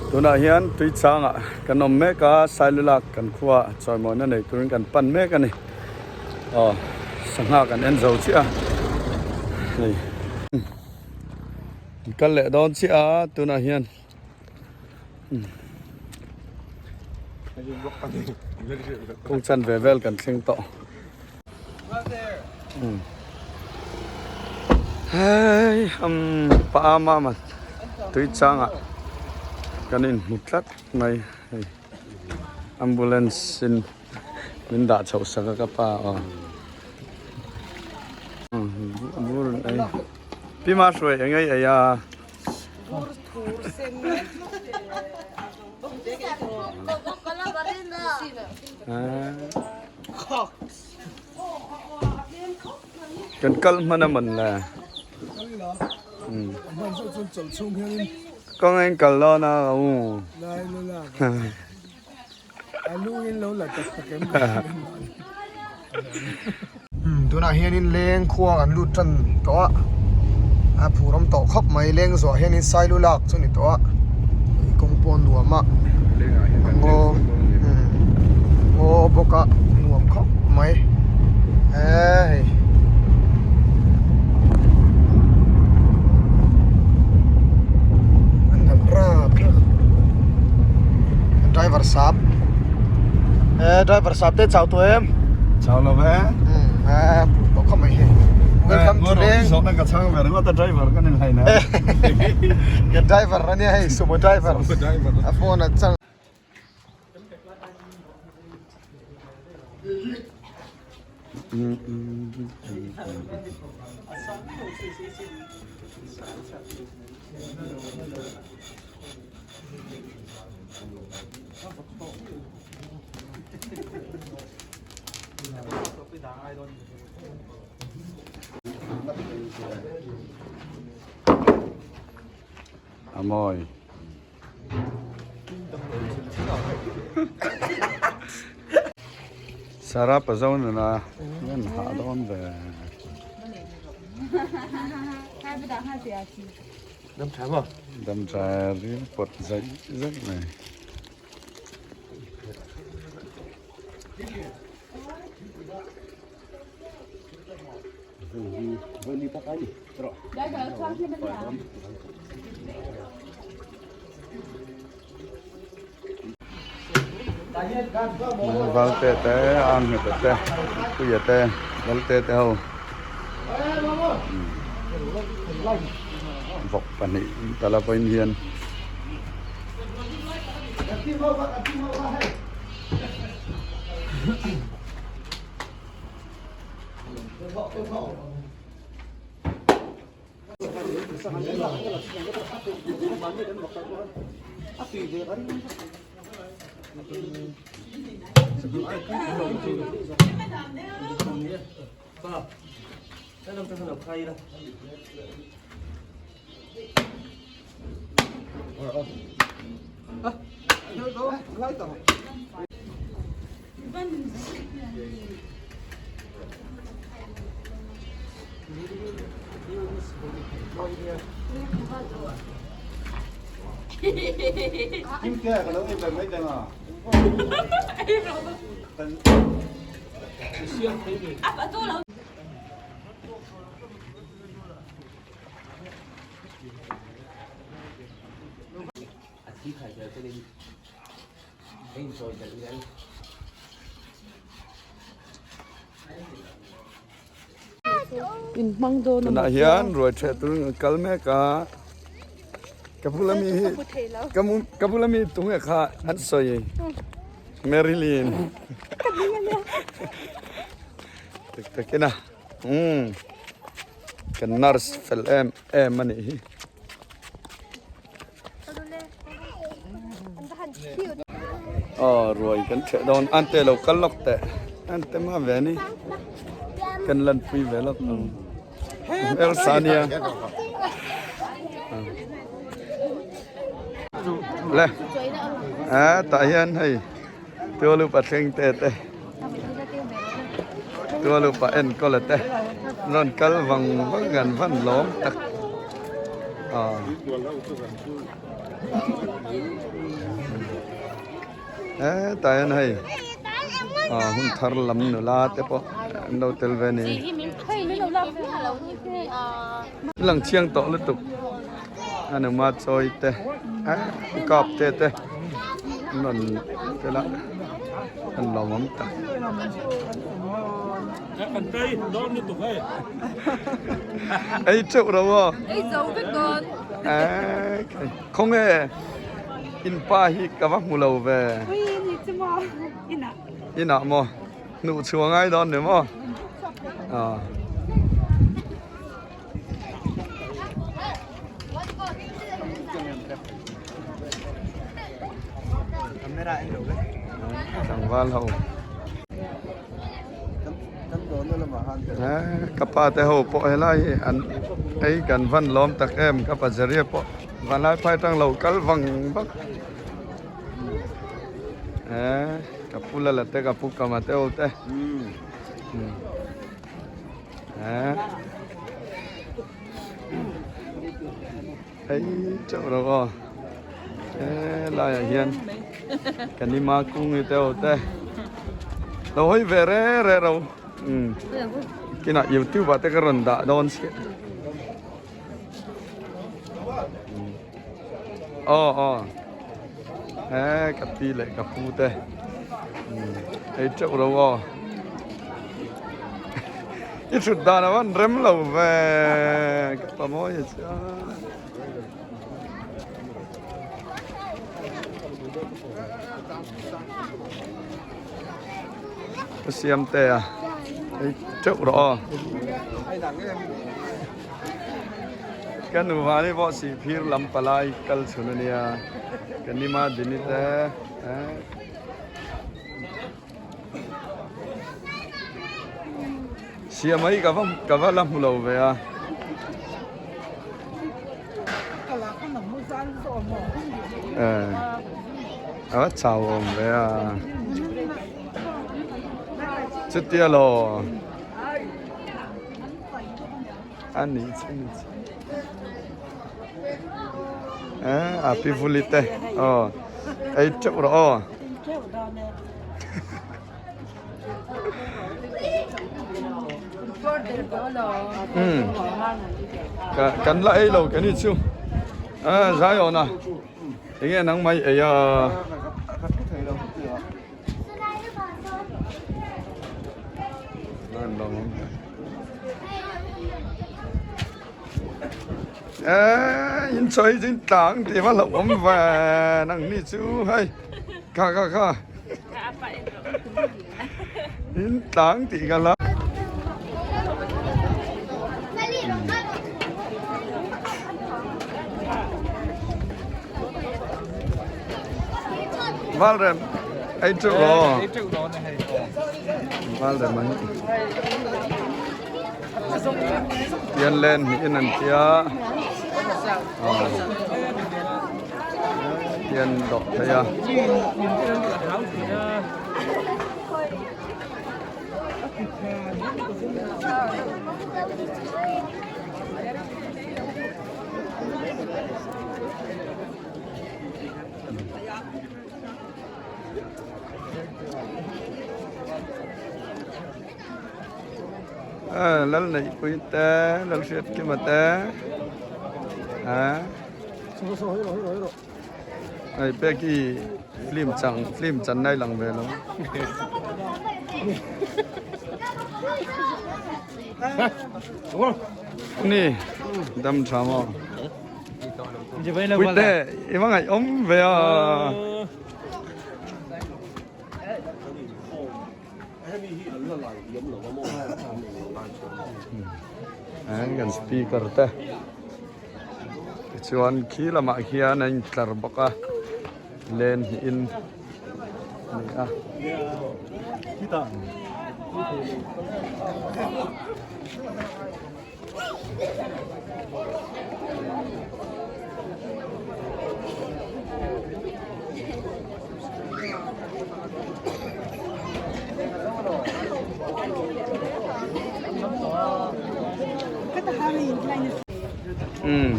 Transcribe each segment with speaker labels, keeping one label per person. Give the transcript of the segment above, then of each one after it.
Speaker 1: Tunah hian Tuichangah kan awm mek a, Sailulak kan khua chawimawina nei turin kan pan mek a ni. Aw sangha kan en zo chiah a, hei kan kal leh dawn chiah a tunah hian. Kawng chan ve vel kan thleng tawh. Hei umm pa mama tui changah kan inhmu tlat mai hei ambulance in min dah chhoh sak a ka pa aw bur ei pi ma hruai eng ei ei a. Kan kal hman a man le. Kawng in kal dawn a u.
Speaker 2: Tunah hianin leng khua kan lut tan tawh a, a phur awm tawh khawp mai leng zawh hianin sailu lak chu ni tawh a kawng pawh a nuam a ngaw ngaw bawk a nuam khawp mai hei. Driver sap eh driver sap te chau tu em
Speaker 1: chau lo ve
Speaker 2: eh to khom mai hi welcome to leng
Speaker 1: so na ka chang ve ringawt a driver ka ni hlai na
Speaker 2: ka driver ania hei sumo driver a phone a chang
Speaker 1: A mawi. Sarah pazo nuna ngan hah dawn ve.
Speaker 2: Dam tha maw?
Speaker 1: Dam tha ril pawt zaih zaih mai. Valte te a nghet te puia te valte te ho vawk pahnih tala pawhin hian. Tunah hian ruai ṭheh turin kan kal mek a, ka bula mi hi ka bula mi tunge kha an sawi Marilyn tak takin a umm kan nurse fel em em a nih hi. Aw ruai kan ṭheh dawn ante lo kal lawk teh ante ma ve ni kan lan pui ve lawk ang elsa nia le a tah hian hei tualupa thleng te te tualupa enkawl te rawn kal vang vang an van lawm tak. Hetah hian hei ah hun thar lam nula te pawh an lo tel ve a ni. Lang chiang tawh lutuk a numa chawi te kap te te an rawn tel a an lawmawm tak. Ei teuh ro aw.
Speaker 3: Ei zo vek dawn.
Speaker 1: Khawnge in pa hi ka va hmu lo ve.
Speaker 3: Ui ni chu maw inah.
Speaker 1: Inah maw hnuh chhuah ngai dawn ni maw. Aw. Tlangval ho. Ka pa te ho pawh helai hi an ei kan van lawm tak em ka pa Jeria pawh vanlai phai atang lo kal vang vang ka pu lala te ka pu kama te ho te hei chauh ro aw helaiah hian kanima kungi te ho te lo hawi ve re re ro umm kinah youtube ah te ka rawn dah dawn chiah aw aw he ka pi leh ka pu te hei teuh ro aw i thut dan a van rem lo ve ka pa mawi a chuan ka siam te a hei teuh rawh aw Ka nu vani pawh sihphir lam palai kal chhun a nia ka nima dini te Siam mai ka va ka va la hmu lo ve a. A va chau awm ve a. Chutia law. A ni chu ni chu. A pi vuli te aw ei teuh rawh aw. Umm kan la ei lo ka ni chu a zai awna enge nang mai ei a. In chawi chu in tlang tih va hlauh awm ve nang ni chu hei kha kha kha in tlang tih ka hlau. Valrem ei teuh rawh.
Speaker 4: Ei teuh dawn e hei.
Speaker 1: Valrem an Tian len hi in an tia. Tian dawh thei a. Lal Neihpui te Lal Hriatkima te hei Peki film chang film chan nai lang ve lo. Ni dam tha maw. Puite i va ngaih awm ve a. Kan speaker te tichuan khi lamah khian a intlar bawk a len hi in a ni a. Umm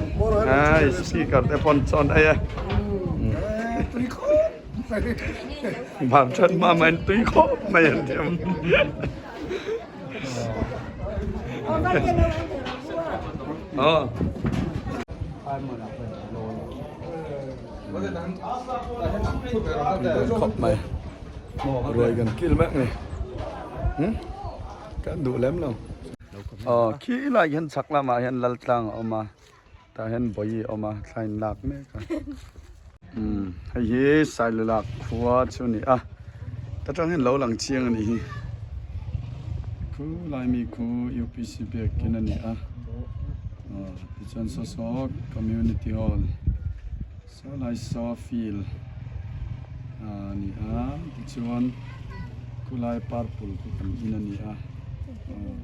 Speaker 1: ai speaker te pawn chuan ei e. Mam chan mama in tui khawp mai an ti ang. Aw. Khawp mai. Ruai kan kil mek ni. Hmm? Kan duh lem lo. Aw, khi lai hian chhak lamah hian lal tlang a awm a. Tah hian bawi a awm a, thla in lak mek a. Umm, hei hi Sailulak khua chu a ni a. Ta tang hian lo lang chiang a nih hi. Khu lai mi khu UPC biakin a ni a. Aw, tichuan saw saw community hall saw lai saw field a ni a. Tichuan khu lai purple khu kan in a ni a. Aw.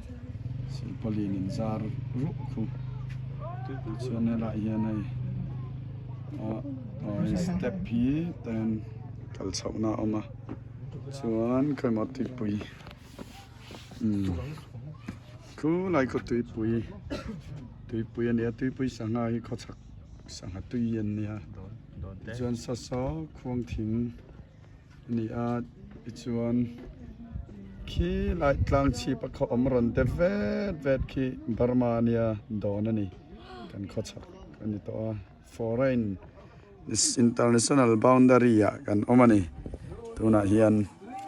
Speaker 1: Silpauline in zar ruh khu chuan helaiah hian hei ah hei step hi ten kal chhoh na a awm a chuan khawimaw tuipui umm khulai khaw tuipui tuipui a ni a tuipui sangha hi khawchhak sangha tui an nia tichuan saw saw khuang thing. A ni a tichuan khi lai tlang chhip a khaw awm rawn de vet vet khi Burma ania dawn a ni kan khaw chhak a ni tawh a foreign international boundary ah kan awm a ni tunah hian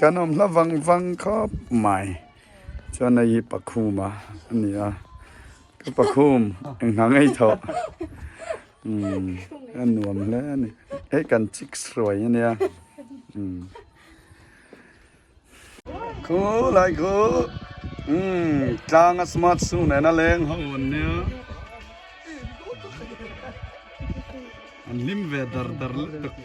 Speaker 1: kan awm hla vang vang khawp mai chuan hei hi pakhuma a ni a ka pakhum eng hna ngei thawh. Umm a nuam hle a ni hei kan chicks hruai a nia umm khu lai khu umm tlang a smart su nen a leng ho an nia an hlim ve dar dar lutuk.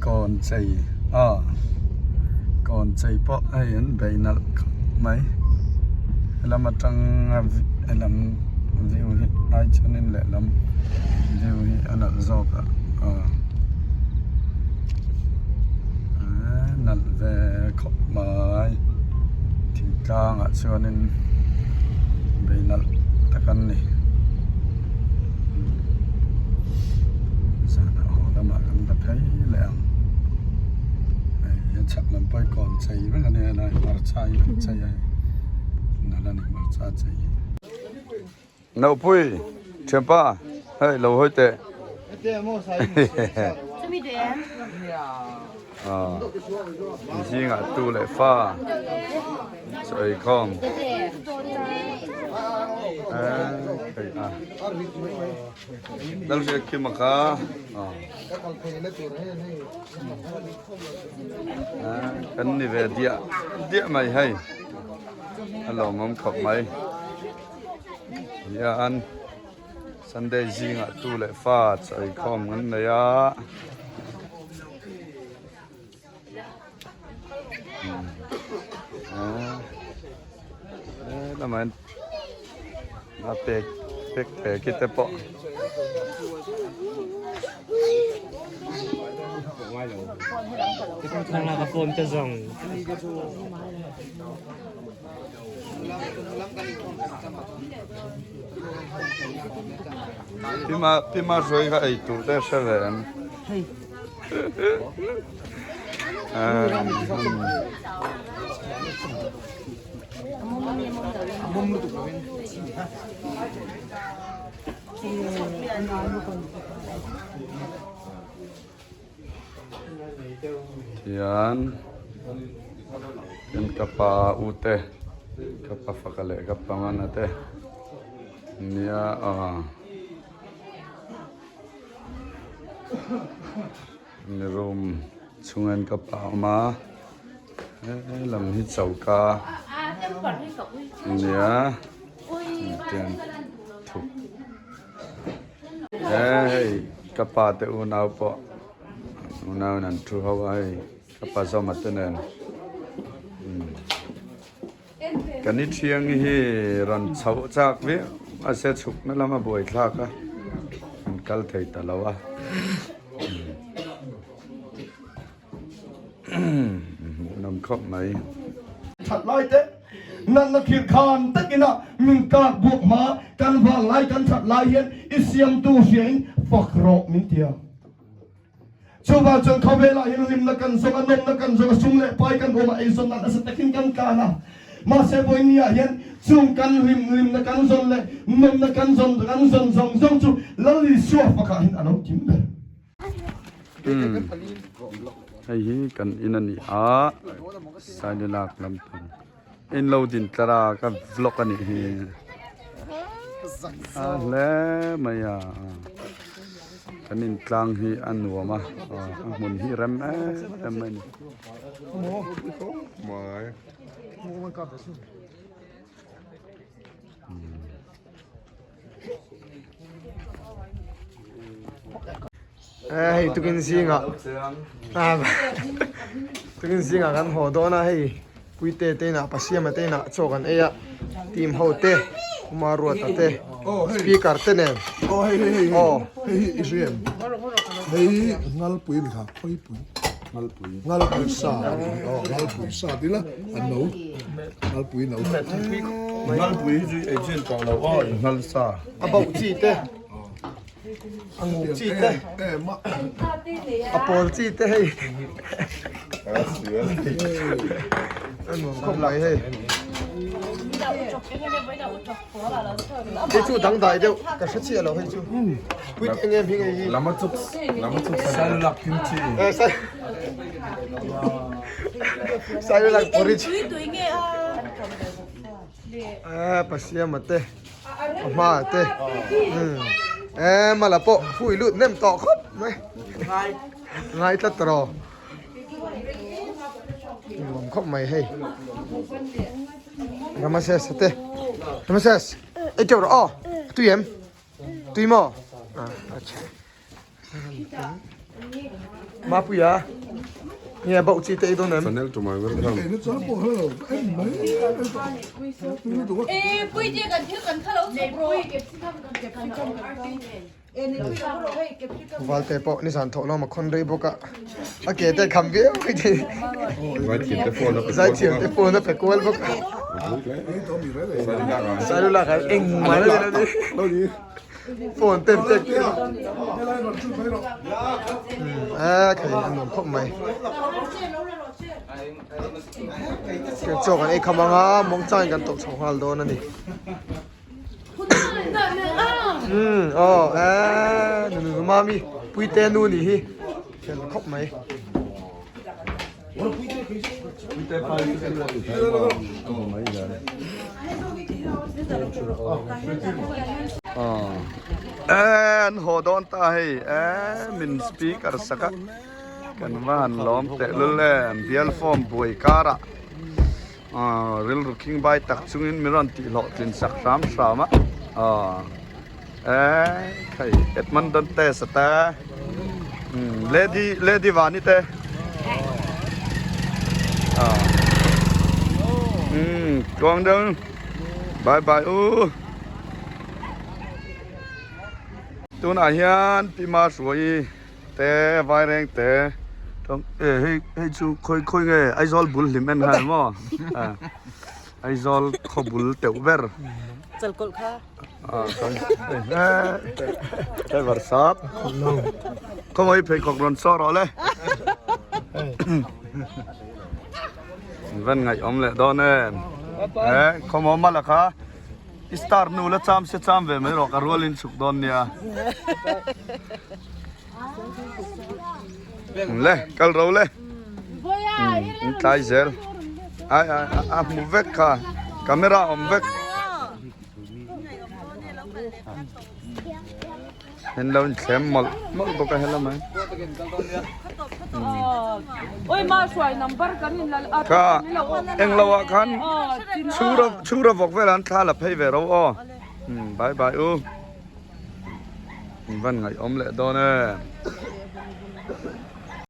Speaker 1: Kawn chei aw kawn chei pawh hei an bei nalh khawp mai helam atang helam view hi ai chuanin lehlam view hi a nalh zawk a aw nalh ve khawp mai thingtlangah chuanin bei nalh tak an ni zanah haw lamah kan la phei leh ang hei a chhak lam pawh hi kawn chei vek a nia helai hmarcha hi an chei a hei nalh a ni hmarcha chei hi. Nopui thianpa hei lo hawi teh zingah tu leh fa chaw ei khawm Lalhriat khi maka kan ni ve diah diah mai hei a lawmawm khawp mai. Hian Sunday zingah tu leh fa chaw eikhawm an nei a. Lamah hian a pek pek peki te pawh. Pima pima hruai kha ei tur te hre ve em. Tihian kan ka pa u te ka pa faka leh ka pa mana te nia aw ni room chhungin ka pa a awm a helam hi choka ania tian thuk. He hei ka pa te unau pawh unau in an thu ho a hei ka pa zawma te nen ka ni thiang hi rawn chhoh chak viau mahse chhuk na lama buai thlak a an kal thei ta lo a. Hmuhnawm khawp mai.
Speaker 4: That lai te natna thil khan takina min kak buak hma kan vang lai kan that lai hian i siamtu hriain fak rawh min ti a. Chuvang chuan khawvelah hian hlimna kan zawng a, nawmna kan zawng a, sum leh pai kan awm a, eizawn nan nasa takin kan tlan a. Mahse vawinia hian chung kan hlim hlimna kan zawn leh nawmna kan zawn kan zawn zawng zawng chu Lal Isua fakah hian a lo kim ber.
Speaker 1: Hei hi kan in a ni a, Sailulak lampang in lo din tlar a ka vlog a nih hi a hle mai a kan in tlang hi a nuam a a hmun hi rem em em mai a ni.
Speaker 2: Hei tukin zingah tukin zingah kan haw dawn a hei puite te inah Pasiama te inah chaw kan ei a team ho te Uma Ruata te speaker te nen
Speaker 5: aw hei hei hei hei hi i hria em hei ngalpui a ni kha khawipui ngalpui ngalpui sa a ni aw ngalpui sa ti la a no ngalpui no
Speaker 1: ngalpui hi chu ei chin tawh lo aw ngal sa
Speaker 2: a bauh chi te A nguk chi te, a pawl chi te hei. A nuam khawp mai hei. Hei chu dangdai deuh ka hre chiah lo hei chu. Pui eng em hi ngei hi.
Speaker 1: Lama chuk lama chuk sailulak kimchi.
Speaker 2: Sailulak porridge. A pasiama te a hma te e mala pawh hui lut nem tawh khawp mai ngai tlat rawh nuam khawp mai hei Ramasesa te Ramasesa ei teuh rawh aw tui em tui maw a acha Mapuia nge bauh chi te i dawn em?
Speaker 5: Chanel to my welcome.
Speaker 2: Valte pawh nizan thawh lawm a khawn rei bawk a, a ke te kham viau mai thei. Zaithiam te phone a pe kual bawk a. Sailulak ah engmah la ni lo ni. Phone te pek a thei a nuam khawp mai ke chaw kan ei kham anga mawng changin kan tawh chho nghal dawn a ni um aw e nunu mami puite nu nih hi fel khawp mai.
Speaker 1: An haw dawn ta hei min speaker sak a kan va han lawm teh lul em bial form buai karah rilru khing bai tak chungin min rawn tih hlawhtlin sak hram hram a hei Edmund Dantes a te Lady Lady Vani te Tuang deuh bye bye u tunah hian Pi Mahruaii te Vaireng te e hei hei chu khawi khawi nge Aizawl bul hlim en nghal maw Aizawl khaw bul teuh ber
Speaker 3: Chalkawlh kha
Speaker 1: Driver sap khawngaih pheikhawk rawn saw rawh le van ngaih awm leh dawn em e khawmaw mala kha i star nu la cham se cham ve mai rawh ka rual in chhuk dawn nia le kal ro le in tlai zel ai ai a hmu vek kha camera awm vek. Hen lo in thlem mawlh mawlh bawk a helama kha englo ah khan chhura chhura vawk velah an thla la phei ve ro aw bye bye u van ngaihawm leh dawn e.